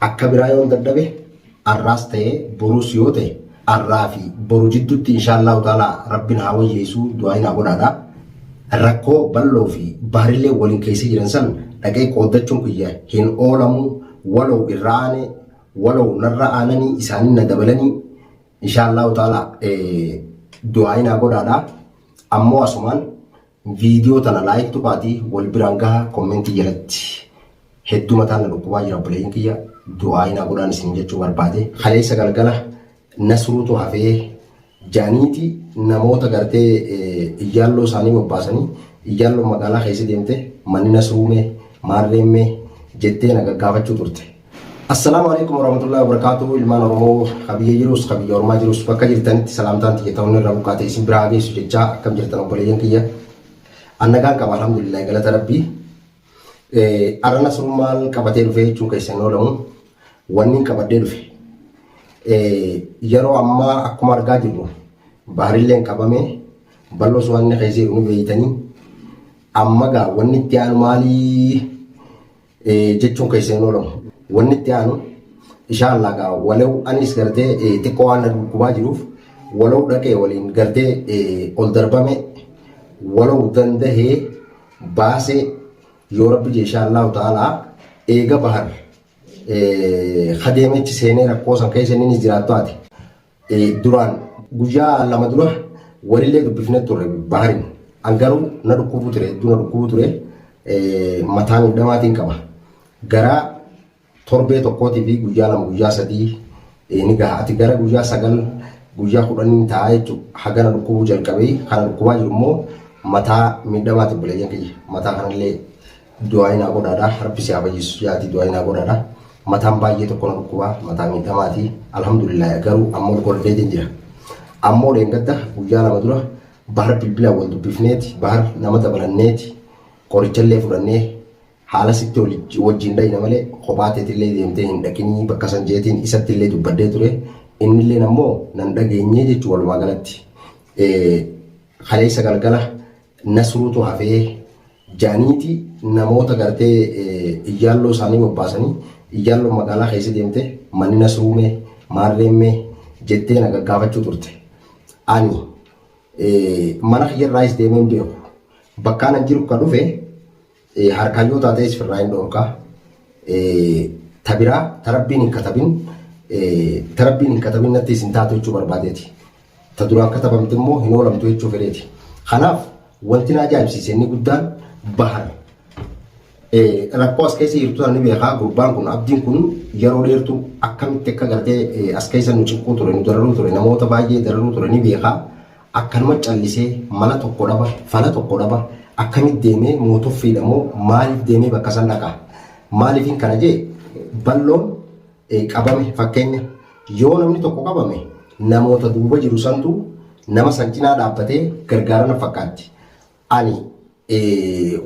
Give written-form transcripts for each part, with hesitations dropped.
Akka biraa yoon dadhabe arraas ta'ee boruus yoo ta'e arraa fi boru jiddutti inshaallaahu ta'aalaa Rabbin haa wayyeessuu du'aa'ii naa godhaadha. Rakkoo balloo fi bahrillee waliin keessa jiran san dhaqee qooddachuun kiyya hin oolamu walow irra aane walow narra aananii isaanin na dabalanii inshaallaahu ta'aalaa du'aa'ii naa godhaadha. Ammoo asumaan Viidiyoo tana like tuqaatii wal biraan gahaa commentii jalatti. Hedduu mataan na dhukkubaa jira obboleeyyan kiyya du'aa'ii naa godhaan isin jechuu barbaade. Kaleessa galgala Nasruutu hafee jaaniiti namoota gartee iyyaalloo isaanii bobbaasanii iyyaalloon magaalaa keessa deemte manni Nasruumee maarreemmee jettee na gaggaafachuu turte. Assalaamu alaikum warahmatullahi wabarakatuh. Ilmaan Oromoo ka biyya jirus ka biyya ormaa jirus bakka jirtanitti salaamtaan tiyya ta'uun irra buqqaate isin biraa haa geessu jechaa akkam jirtan obboleeyyan kiyya. An nagaan qaba alhamdulillah galata rabbii. Arra Nasruun maal qabatee dhufe jechuun keessan hin oolamu. Wanni hin qabadhee dhufe. Yeroo ammaa akkuma argaa jirru baharilleen qabame bal'oos waan inni keessa jiru ni beeytanii. Amma gaa wanni itti aanu maalii? Jechuun keessa hin oolamu. Wanni itti aanu inshallah gaa walaw anis gartee xiqqoo waan na dhukkubaa jiruuf walaw dhaqee waliin gartee ol darbame walaw dandahee baasee yoo rabbi jee inshallahu ta'ala eega bahar kadeemechi seenee rakkoo san keessa inni jiraattu ati Duraan guyyaa 2 dura walillee dubbifne turre Baharin. An garuu na dhukkubuu ture, hedduu na dhukkubuu ture. Mataa miidhamaatiin qaba. Gara torbee tokkootii fi guyyaa 2 guyyaa 3 ni gaha. Ati gara guyyaa 9 guyyaa 10 ta'a jechuudha. Hagana dhukkubuu jalqabee kana dhukkubaa jiru immoo mataa miidhamaati obboleeyyan kiyya. Mataa kanallee Du'aa'ii naa godhaadha. Rabbi si haa fayyisu yaatii du'aa'ii naa godhaadha. Mataan baay'ee tokko na dhukkubaa mataa miidhamaati. Alhamdulillah garuu amma ol godhadheetiin jira. Ammoo dheengadda guyyaa 2 dura Bahar bilbilaan wal dubbifneeti Bahar nama dabalanneeti qorichallee fudhannee haala sitti wajjin dhayna malee kophaa teetillee deemtee hin dhaqinii bakka san jeetiin isattillee dubbadhee ture. Innilleen ammoo nan dhageenyee jechuu walumaa galatti. Kaleessa galgala Nasruutu hafee jaaniiti namoota gartee iyyaalloo isaanii bobbaasanii iyyaalloon magaalaa keessa deemte manni Nasruumee maarreemmee jettee na gaggaafachuu turte. Ani mana kiyyarraayis deemee hin beeku. Bakkaan an jiru ka dhufe harkaan yoo taatees firraa hin dhoorka. Ta biraa ta rabbiin hin katabin ta rabbiin hin katabin natti isin taatu jechuu barbaadeeti. Ta duraan katabamte immoo hin oolamtu jechuu fedheeti. Kanaaf wanti na ajaa'ibsiise inni guddaan Bahar rakkoo as keessa jirtu sana ni beekaa gurbaan kun abdiin kun yeroo dheertuu akkamitti akka gartee as keessa nu cinquu ture nu dararuu ture namoota baay'ee dararuu ture ni beekaa akkanuma callisee mala tokko dhaba fala tokko dhaba akkamitti deemee mootoffiidha moo maaliif deemee bakka san dhaqa maaliifin kana jee balloon qabame fakkeenya yoo namni tokko qabame namoota duuba jiru santu nama san cinaa dhaabbatee gargaara na fakkaatti. Ani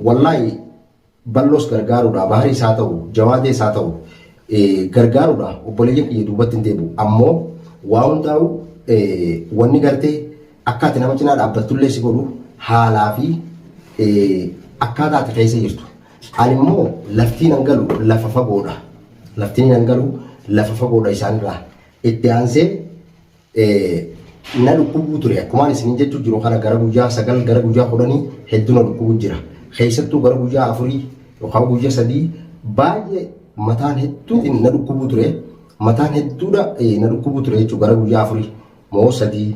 wallaahi balloos gargaaruudha baharis haa ta'u jawaadees haa ta'u gargaaruudha obboleeyyan kiyya duubatti hin deebi'u ammoo waa hundaa'u wanni gartee akka ati nama cinaa dhaabbattullee si godhu haalaa fi akkaataa ati keessa jirtu. Ani immoo laftiin an galu lafa fagoodha. Laftiin an galu lafa fagoodha isaanirraa. Itti aansee na dhukkubuu ture. Akkumaan isiniin jechuu jiru kana gara guyyaa 9 gara guyyaa 10 hedduu na dhukkubuu jira. Keessattuu gara guyyaa 4 yookaan guyyaa 3 baay'ee mataan hedduu na dhukkubuu ture. Mataan hedduudha na dhukkubuu ture jechuudha gara guyyaa 4 moo 3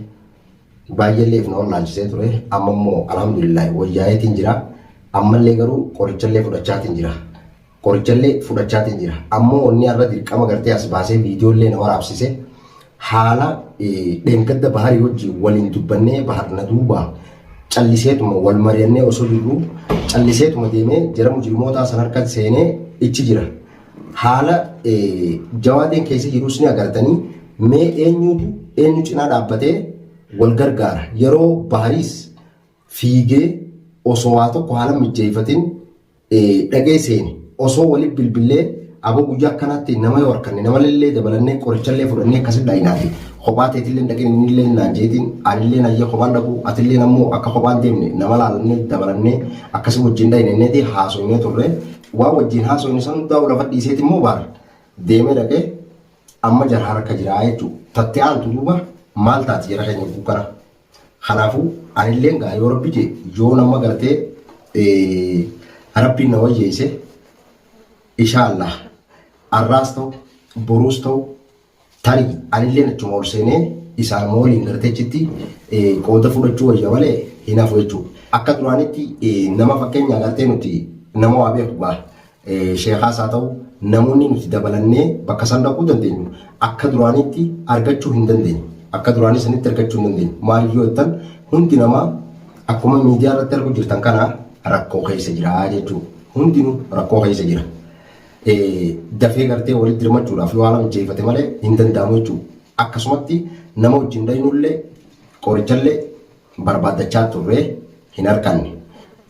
baay'eellee if na wallaalchisee ture. Amma immoo alhamdulillah wayyaa'eetiin jira. Ammallee garuu qorichallee fudhachaatiin jira. Qorichallee fudhachaatiin jira. Ammoo wanni har'a dirqama gartee as baasee viidiyoollee na waraabsise haala dheengadda baharii wajjin waliin dubbannee bahar na duuba calliseetuma wal mari'annee osoo jirru calliseetuma deemee jara mujrimootaa san harka seenee ichi jira. Haala jawaadeen keessa jirus ni agartanii mee eenyutu eenyu cinaa dhaabbatee wal gargaara yeroo bahariis fiigee osoo waa tokko haala mijjeeffatin dhaqee seene osoo wali bilbillee aboo guyyaa akkanaatti nama yoo harkanne nama lillee dabalannee qorichallee fudhannee akkasitti dhayinaati kophaa teetillee dhaqin innillee naan jeetiin anillee nayyee kophaan dhaqu atillee ammoo akka kophaan deemne nama laalannee dabalannee akkasi wajjin dhayine inneeti haasoynee turre waan wajjin haasoyne san hundaa lafa dhiiseeti immoo baara. Deemee dhaqee amma jara harka jira jechuudha. Tattee aantu duuba maal taati jara keenya bukkana. Kanaafuu anilleen gaa yoo rabbi jee yoo nama gartee rabbiin na wayyeesse inshaallah arraas ta'u boruus ta'u tarii anilleen achuma ol seenee isaan waliin gartee achitti qooda fudhachuu wayya malee hin hafu jechuudha. Akka duraanitti nama fakkeenya gartee nuti nama waa beeku gaa sheekaas haa ta'u namoonni nuti dabalannee bakka san dhaquu dandeenyu akka duraanitti argachuu hin dandeenyu. Akka duraanii sanitti argachuu hin dandeenyu. Maaliif yoo jettan hundi namaa akkuma miidiyaa irratti arguu jirtan kana rakkoo keessa jira jechuudha. Hundinuu rakkoo keessa jira. Dafee gartee walitti dirmachuudhaaf yoo haala mijeeffate malee hin danda'amu jechuudha. Akkasumatti nama wajjin dhaynullee qorichallee barbaaddachaa turree hin arganne.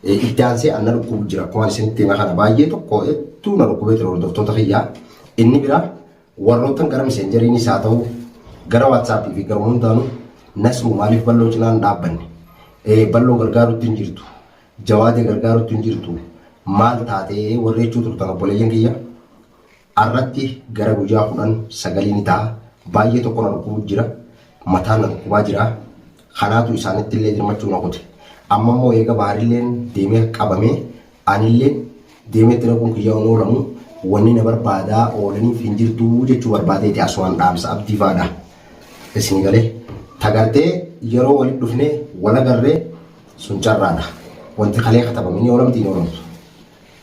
Itti aansee anna dhukkubu jira. Akkuma isinitti hime kana baay'ee tokko hedduu na dhukkubee ture hordoftoota kiyyaa. Inni biraa warroottan gara miseenjeriinis haa ta'u gara waatsaappii fi gara hundaanuu Nasruu maaliif balloo cinaan dhaabbanne? Balloo gargaaruutti hin jirtu. Jawaadee gargaaruutti hin jirtu. Maal taatee warri jechuu turtan obboleeyyan kiyya. Arratti gara guyyaa 19 ni ta'a. Baay'ee tokko na dhukkubuu jira. Mataan na dhukkubaa jira. Kanaatu isaanitti illee dirmachuu na kute. Amma immoo eega baarilleen deemee qabamee anilleen deemee itti dhaquun kiyyaa hin oolamu. Wanni na barbaadaa oolaniif hin jirtu jechuu barbaadeeti asumaan dhaamsa abdii faadha. Isin galee tagartee yeroo walitti dhufnee wal agarree sun carraadha. Wanti kalee katabame ni oolamti hin oolamtu.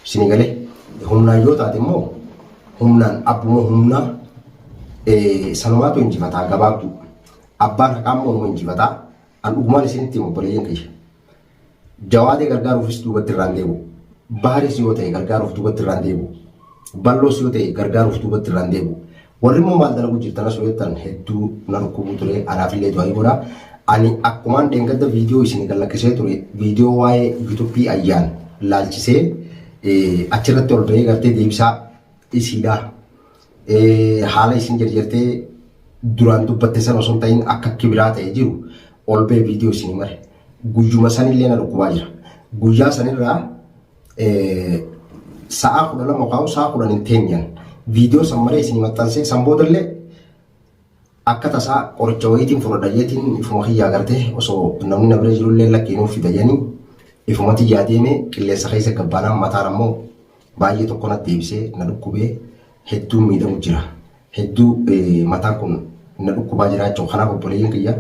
Isin galee humnaan yoo taate immoo humnaan abbuma humnaa sanumaatu injifataa gabaabduu. Abbaan haqaa immoo numa injifataa. An dhugumaan isinitti himu obboleeyyan kiyya. Jawaadee gargaaruufis duubatti irraan deebi'u. Baharis yoo ta'e gargaaruuf duubatti irraan deebi'u. Balloos yoo ta'e gargaaruuf duubatti irraan deebi'u. Warri immoo maal dalaguu jirtan asoo jettan hedduu na dhukkubuu ture anaafillee du'aa godha. Ani akkumaan dheengadda viidiyoo isin gallakkisee ture viidiyoo waa'ee yuutuubii ayyaan laalchisee achirratti ol ba'ee gartee deebisaa isiidha. Haala isin jarjartee duraan dubbatte sana osoo hin ta'in akka kibiraa ta'e jiru ol ba'ee viidiyoo isin mare. Guyyuma sanillee na dhukkubaa jira. Guyyaa sanirraa sa'a 12 kaa'u sa'a 10 hin teenyan. Viidiyoo san maree isin maxxansee san boodallee akka tasaa qoricha wayiitiin fudhadha jeetiin ifuma kiyyaa gartee osoo namni na bira jirullee lakkiinuuf fida jedhanii ifuma tiyyaa deemee qilleensa keessa gabbaanaan mataan ammoo baay'ee tokko na deebisee na dhukkubee hedduun miidhamu jira. Hedduu mataan kun na dhukkubaa jira jechuudha. Kanaaf obboleeyyan kiyya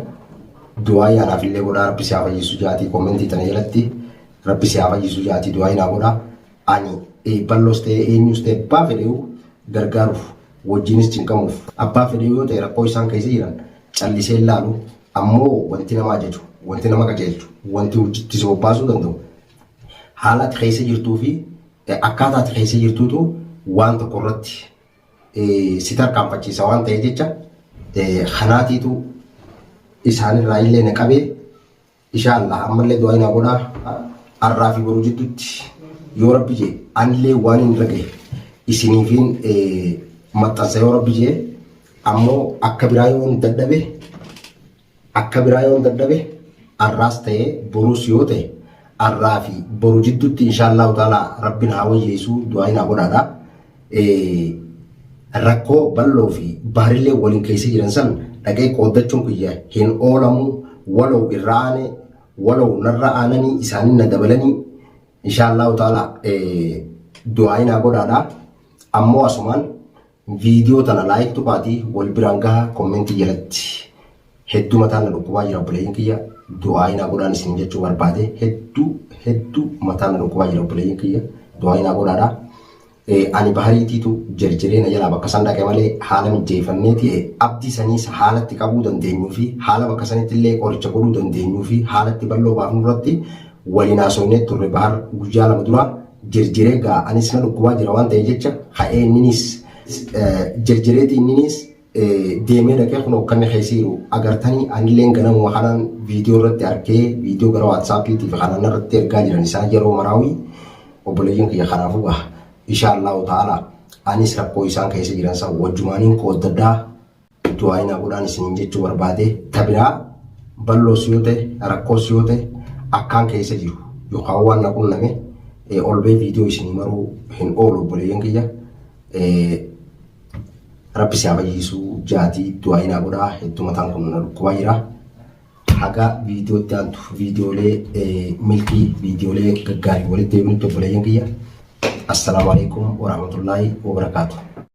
du'aayii anaaf illee godhaa rabbi si haa fayyisu jaatii koomentii tana jalatti rabbi si haa fayyisu jaatii du'aayii naa godhaa. Ani balloos ta'ee eenyus ta'e abbaa fedheewu gargaaruuf wajjinis cinqamuuf abbaa fedheewu yoo ta'e rakkoo isaan keessa jiran callisee ilaalu ammoo wanti nama ajaju wanti nama qajeelchu wanti hojiitti si bobbaasuu danda'u haala ati keessa jirtuu fi akkaataa ati keessa jirtuutu waan tokko irratti si tarkaanfachiisa waan ta'e jecha kanaatiitu isaanirraa illee na qabee insha Allah ammallee du'aa naa godhaa har'aa fi boruu jidduutti yoo rabbi jee anillee waan hin raga'e isiniifiin maxxansa yoo rabbi jee ammoo akka biraa yoo dadhabe akka biraa yoo dadhabe har'aas ta'ee boruus yoo ta'e har'aa fi boru jidduutti insha Allahu ta'ala rabbiin haa wayyeessu du'aa naa godhaadha. Rakkoo bal'oo fi baarillee waliin keessa jiran san dhaqee qooddachuun kiyya hin oolamu walow irra aane walow narra aananii isaanii na dabalanii insha Allahu ta'ala du'aa naa godhaadha. Ammoo asumaan viidiyoo tana laayik tuqaatii wal biraan gaha kommentii jalatti hedduu mataan na dhukkubaa jira obboleeyyan kiyya du'aa naa godhaan isin jechuu barbaade hedduu hedduu mataan na dhukkubaa jira obboleeyyan kiyya du'aa naa godhaadha. Ani bahariitiitu jarjaree na jalaa bakka san dhaqe malee haala mijeeffanneeti abdii saniis haalatti qabuu dandeenyuu fi haala bakka sanitti illee qoricha godhuu dandeenyuu fi haalatti bal'oo baafnu irratti waliin haasofnee turre bahar guyyaa 2 dura jarjaree gaa anis na dhukkubaa jira waan ta'e jecha ka'ee inninis jarjareeti inninis deemee dhaqee kun hokkanni keessa jiru agartanii anilleen ganamuma kanaan viidiyoo irratti argee viidiyoo gara waatsaappiitii fi kanaan irratti ergaa jiran isaan yeroo maraawii obboleeyyan kiyya kanaafuu gaha insha Allahu ta'ala anis rakkoo isaan keessa jiran san wajjumaaniin qooddadhaa du'aa naa godhaan isiniin jechuu barbaade tabiraa bal'oos yoo ta'e rakkoos yoo ta'e akkaan keessa jiru yookaan waan na qunname ol ba'ee viidiyoo isinii maruu hin oolu obboleeyyan kiyya. Rabbi si haa fayyisuu jaatii du'aa'ii naa godhaa hedduu mataan kun na dhukkubaa jira. Haga viidiyootti aantu viidiyoolee milkii viidiyoolee gaggaarii walitti deebinutti obboleeyyan kiyya. Assalaamu alaikum warahmatullaahi wabarakaatuh.